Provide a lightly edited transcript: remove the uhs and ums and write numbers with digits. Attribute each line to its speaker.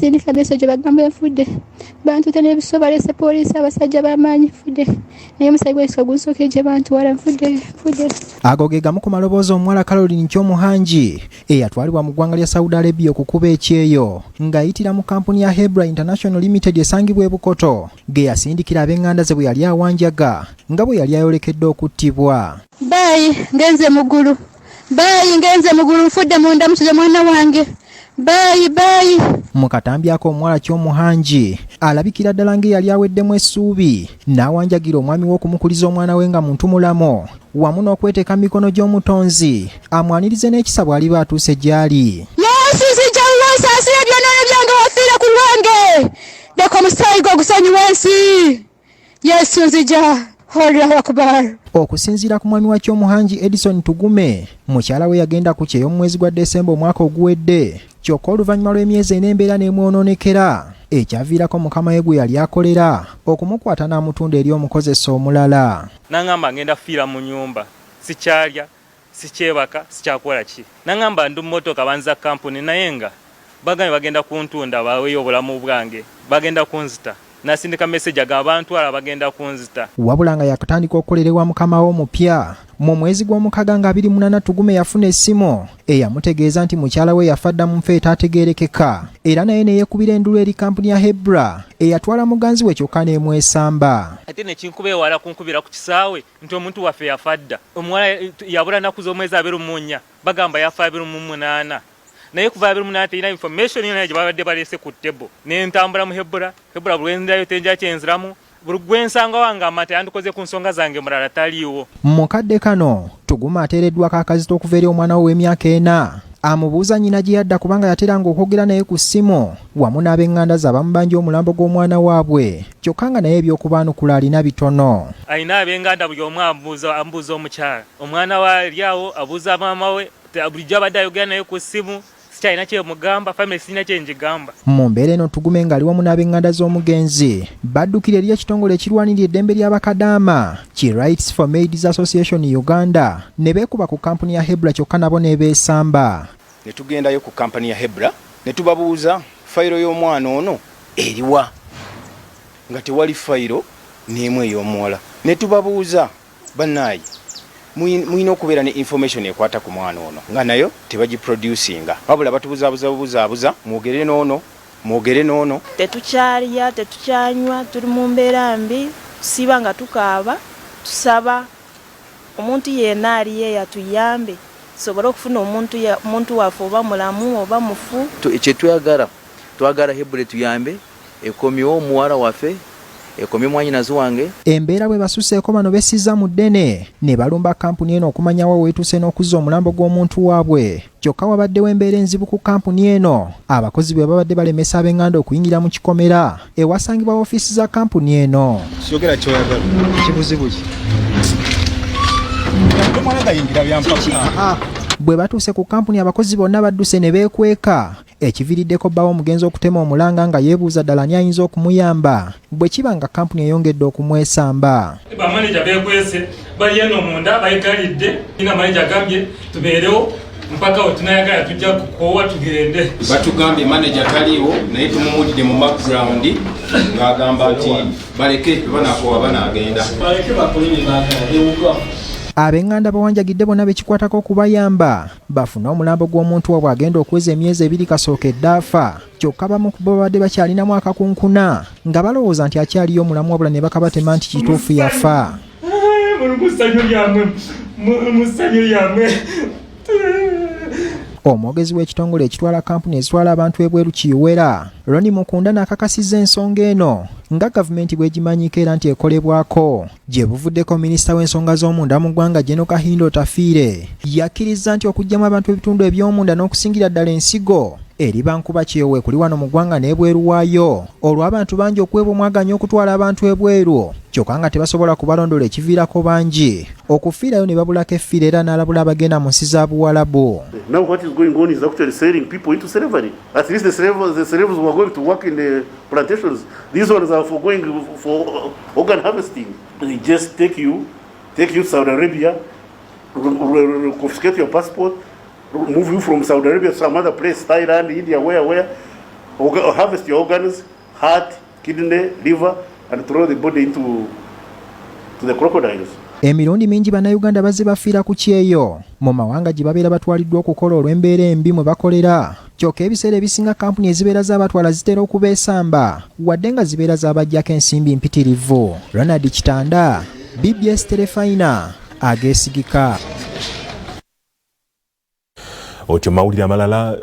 Speaker 1: Basindika message bagamba nfudde. Bantutte n'ebiso, baleese poliisi, abasajja b'amaanyi, nfudde. Naye omusaayi gwa Yesu gunsooke gye bantwala, nfudde, nfudde.
Speaker 2: Ago ge gamu ku maloboozi omuwala Caroline Kyomuhangi eyatwalibwa mu ggwanga lya Saudi Arabia okukuba ekyeyo ng'ayitira mu kampuni ya Hebra International Limited esangibwa e Bukoto ge yasindikira ab'eŋŋanda ze bwe yali awanjaga nga bwe yali ayolekedde okuttibwa.
Speaker 1: Baayi ngenze mu ggulu. Baayi ngenze mu ggulu, nfudde munda mukize mwana wange. Baayi baayi.
Speaker 2: Mu katambi ako omuwala Kyomuhangi alabikira ddala ng'eyali aweddemu essuubi n'awanjagira omwami we okumukuliza omwana we nga muntu mulamu wamu n'okweteeka mu mikono gy'omutonzi amwanirize n'ekisa bw'aliba atuuse gy'ali.
Speaker 1: Yesu, nzija wuwo, nsaasira ebyonoono byange, wafiira ku lwange. Leka omusaayi gwo gusonyiwe ensi. Yesu, nzija. Allahu Akbar.
Speaker 2: Okusinziira ku mwami wa Kyomuhangi Edison Tugume, mukyala we yagenda ku kyeyo mu mwezi gwa Desemba omwaka oguwedde kyokka oluvannyuma lw'emyezi ena embeera n'emwonoonekera ekyaviirako mukama we gwe yali akolera okumukwata n'amutunda eri omukozesa omulala.
Speaker 3: Nangamba ngenda fiira mu nyumba, sikyalya, sikyebaka, sikyakola ki. Nangamba ndi mmotoka banziza kampuni, naye nga bagambye bagenda kuntunda baweeyo obulamu bwange, bagenda kunzita. Nasindika message agamba bantwala bagenda kunzita.
Speaker 2: Wabula nga yakatandika okukolera ewa mukama we omupya mu mwezi gw'omukaga nga 28, Tugume yafuna essimu eyamutegeeza nti mukyala we yafa dda mu nfa etaategeerekeka era naye ne yeekubira endulu eri kampuni ya Hebra eyatwala muganzi we kyokka n'emwesamba.
Speaker 3: Ate nekinkuba ewala kunkubira ku kisaawe nti omuntu waffe yafa dda. Omuwala yabula nnaku z'omwezi 24, bagamba yafa 28, naye kuva 28 terina information yonna gye babadde baleese ku table. Nentambula mu Hebra, Hebra buli lwenzirayo tenja kyenziramu, buli gwensanga wange amata yandikoze ku nsonga zange mulala taliiwo.
Speaker 2: Mu kadde kano Tugume ateereddwako akazito okuva eri omwana we ow'emyaka 4 amubuuza nnyina gye yadda kubanga yateranga okwogera naye ku ssimu wamu n'ab'eŋŋanda ze abamubanja omulambo gw'omwana waabwe kyokka nga naye eby'okubaanukula alina bitono.
Speaker 3: Alina ab'eŋŋanda buli omu amubuuza omukyala, omwana we ali awo abuuza maama we, bulijjo abadde ayogera naye ku ssimu, sikyalina kyemugamba, family sirina kyenjigamba.
Speaker 2: Mu mbeera eno Tugume ng'ali wamu n'ab'eŋŋanda z'omugenzi baddukira eri ekitongole ekirwanirira eddembe ly'abakadaama ki Rights for Maids Association Uganda ne beekuba ku kampuni ya Hebra kyokka nabo n'ebeesamba.
Speaker 4: Ne tugendayo ku kampani ya Hebra ne tubabuuza fayiro y'omwana ono eriwa, nga tewali fayiro n'emu ey'omuwala. Ne tubabuuza, bannaayi, mulina okubeera ne information ekwata ku mwana ono, nga nayo tebagiproducinga, wabula batubuzaabuza bubuzaabuza, mwogere n'ono, mwogere n'ono.
Speaker 5: Tetukyalya, tetukyanywa, tuli mu mbeera mbi, tusiiba nga tukaaba, tusaba omuntu yenna aliyo eyatuyambe tusobole okufuna omuntu waffe oba mulamu oba mufu.
Speaker 6: Kyetwagala, twagala Hebra tuyambe ekomyewo omuwala waffe, ekomye mwanyinazi wange.
Speaker 2: Embeera bwe basuseeko bano bessiza mu ddene ne balumba kampuni eno okumanya wa weetuuse n'okuzza omulambo gw'omuntu waabwe. Kyokka wabaddewo embeera enzibu ku kampuni eno abakozi bwe babadde balemesa ab'eŋŋanda okuyingira mu kikomera ewasangibwa ofiisi za kampuni eno.
Speaker 4: Siyogera kyoyagala.
Speaker 2: Kibuzibu ki?
Speaker 4: Tomala gayingira byampaka.
Speaker 2: Bwe batuuse ku kampuni abakozi bonna badduse ne beekweka ekiviiriddeko bba w'omugenzi okutema omulanga nga yeebuuza ddala ani ayinza okumuyamba bwe kiba nga kampuni eyongedde okumwesamba.
Speaker 3: Bamaneja beekwese bali eno munda bayigalidde, ina maneja agambye tubeerewo mpaka we tunayagala tujja kukoowa tugende.
Speaker 4: Batugambye maneja taliiwo naye tumumuwulidde mu background ng'agamba nti baleke banakoowa banaagenda.
Speaker 7: Baleke bakole bye baagala, bewugwa.
Speaker 2: Ab'eŋŋanda bawanjagidde bonna bekikwatako okubayamba bafune omulambo gw'omuntu waabwe agenda okuweza emyezi 2 kasookedde afa, kyokka abamu ku bo babadde bakyalinamu akakunkuna nga balowooza nti akyaliyo omulamu wabula ne bakabatema nti kituufu yafa. Omwogezi w'ekitongole ekitwala kampuni ezitwala abantu ebweru Kiwera, Ronnie Mukunda n'akakasizza ensonga eno nga gavumenti bw'egimanyiko era nti ekolebwako. Gye buvuddeko minisita w'ensonga z'omunda mu ggwanga Gen Kahinda Otafiire yakkirizza nti okuggyamu abantu ebitundu eby'omunda n'okusingira ddala ensigo eriba nkuba kyewe kuli wano mu ggwanga n'ebweru waayo olw'abantu bangi okuweebwa omwaganya okutwala abantu ebweru kyokka nga tebasobola kubalondola ekiviirako bangi okufiirayo ne babulako effiira era n'alabula abagenda mu nsi za Buwalabu.
Speaker 8: Now what is going on is actually selling people into slavery. At least the slaves were going to work in the plantations. These ones are for going for organ harvesting. They just take you to Saudi Arabia, confiscate your passport, move you from Saudi Arabia to some other place, Thailand, India, where. Harvest your organs, heart, kidney, liver, and throw the body into to the crocodiles.
Speaker 2: Emirundi mingi Bannayuganda bazze bafiira ku kyeyo mu mawanga gye babeera batwaliddwa okukola olw'embeera embi mwe bakolera. Kyokka ebiseera ebisinga kampuni ezibeera zaabatwala zitera okubeesamba wadde nga zibeera zaabaggyako ensimbi mpitirivu. Ronald Kitanda, BBS Terefayina, ageesigika.
Speaker 9: Otyo mawulire amalala.